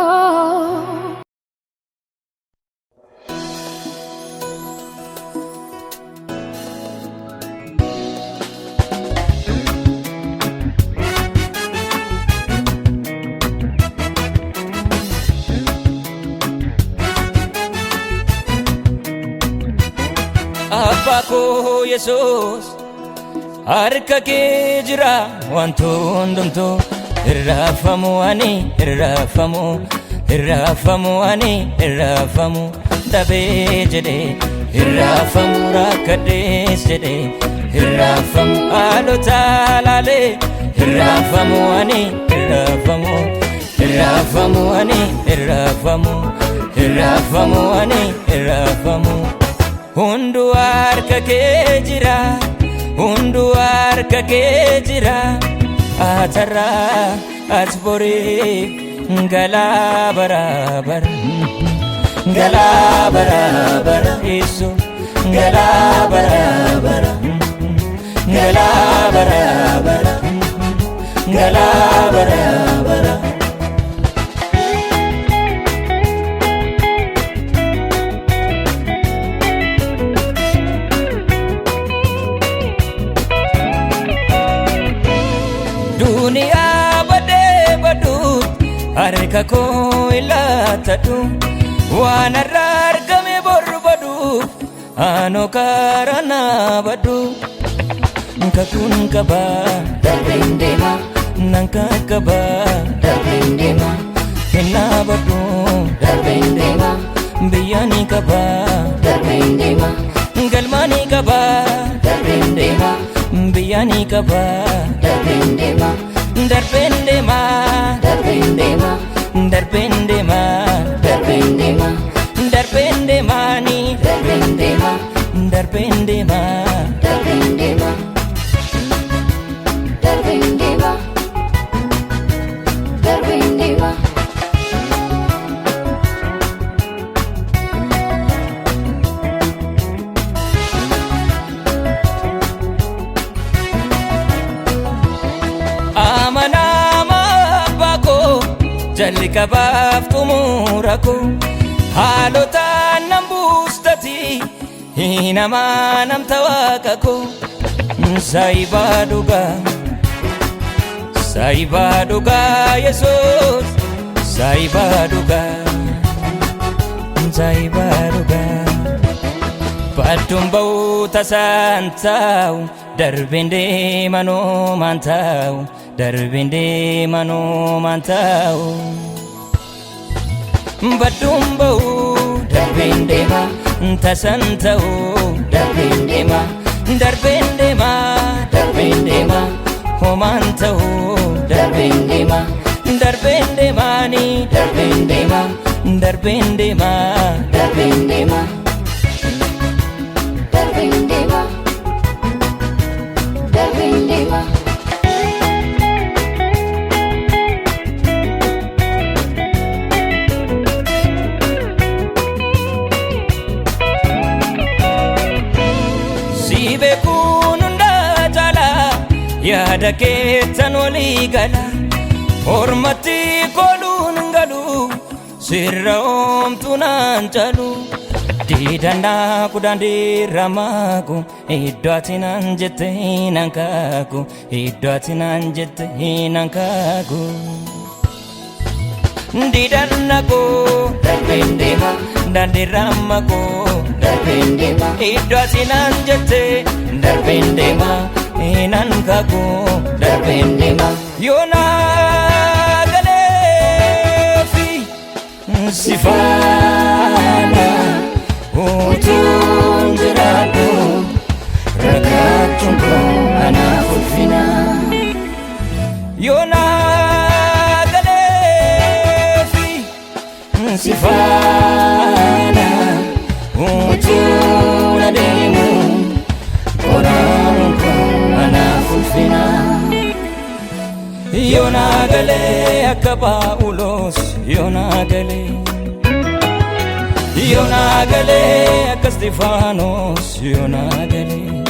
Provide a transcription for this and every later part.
Shiloh. Abbaa koo Yesuus, harka kee jira wanti hundumtuu. Irraafamu ani, irraafamu, irraafamu ani, irraafamu dhabee jedhee, irraafamu rakkadhees jedhee, irraafamu haalota laalee, irraafamu ani, irraafamu, irraafamu ani, irraafamu, irraafamu ani, irraafamu. Hunduu harka kee jira, hunduu harka kee jira. Atarraa as borii galaa bara bara, galaa bara bara isu, galaa bara bara, galaa bara bara, galaa bara bara. Duniyaa badee baduut harka koo ilaatadhu, waan har'a argame bor baduuf anoo karaa naa badu. Kakuun qabaa Darbeen deema, nan qaqqabaa, darbeen deema, hin dhaabadhu, darbeen deema, biyya ni qabaa, darbeen deema, galma ni qabaa, darbeen deema, biyya ni qabaa, darbeen deema, darbeen deemaa, darbeen deema, darbeen deemaa, darbeen deema, darbeen deemaani, darbeen deema, darbeen deemaa. Darbeen deema, darbeen deema, darbeen deema. Amanama abbaa koo, jalqabaaf xumura koo, haalota nan buustati hin amanamta waaqa koo. Saayibaa dhugaa, saayibaa dhugaa Yesuus, saayibaa dhugaa, saayibaa dhugaa. Badduun ba'uu tasaan taa'u, darbeen deemanuu maan taa'u, darbeen deemanuu maan taa'u. Badduun ba'uu darbeen deema tasaan ta'u, Darbeen deema, darbeen deema, darbeen deema, homaan ta'u, darbeen deema, darbeen deemaani, darbeen deema, darbeen deema. Darbeen deema, darbeen deema, darbeen deema. Si beekuun hundaa caalaa, yaada keessan walii gala. Ormatti kooluun hin galu, sirra oomtuu naan calu. Diidannaa kudhaan dirramaaku, iddoo ati naan jette nan kaaku, iddoo ati naan jette nan kaaku. Diidanna koo Darbeen deema, daandiirramma koo, darbeen deema, iddoo ati naan jette darbeen deema nan kaaku. Darbeen deema, Yoona galeefi si faana utuun jiraadhu, rakkachuun koo anaaf ulfina. Yoona galeefi si faana utuun adeemu, qoraamuun koo anaaf ulfina. Yoona galee akka Paawulos, yoona galee. Yoonaa galee akka Istifaanos yoonaa galee.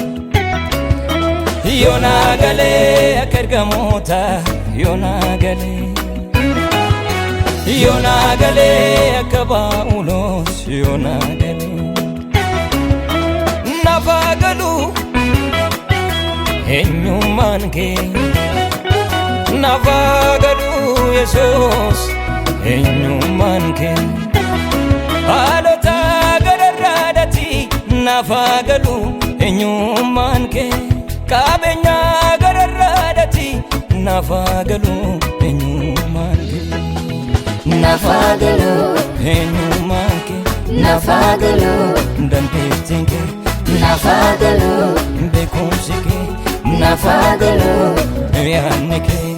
Yoonaa galee akka ergamoota yoonaa galee. Yoonaa galee akka Phaawulos yoonaa galee. Nafaa galuu eenyummaan kee. Nafaa galuu Yesuus eenyummaan kee. Haalota gararraadhati nafaa galuu eenyummaan kee. Qabeenya gararraadhati nafaa galuu eenyummaan kee. Nafaa galuu, Eenyummaan kee, nafaa galuu, dandeettiin kee, nafaa galuu, beekumsi kee, nafaa galuu, yaadni kee.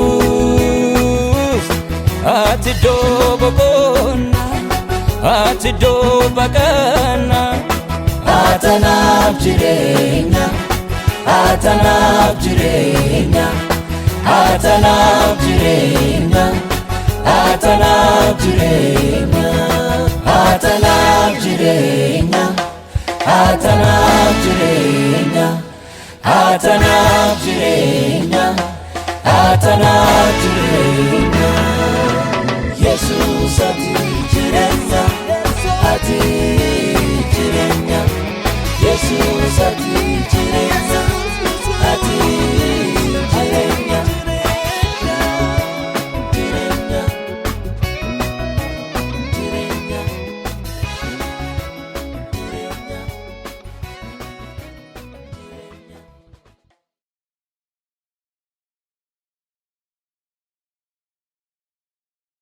Yesuus, ati iddoo boqonnaa, ati iddoo baqannaa, Atanaaf jireenya, atanaaf jireenya, atanaaf jireenya, atanaaf jireenya, atanaaf jireenya, atanaaf jireenya, atanaaf jireenya, atanaaf jireenya. Yesuus ati jireenya, ati jireenya. Yesuus ati.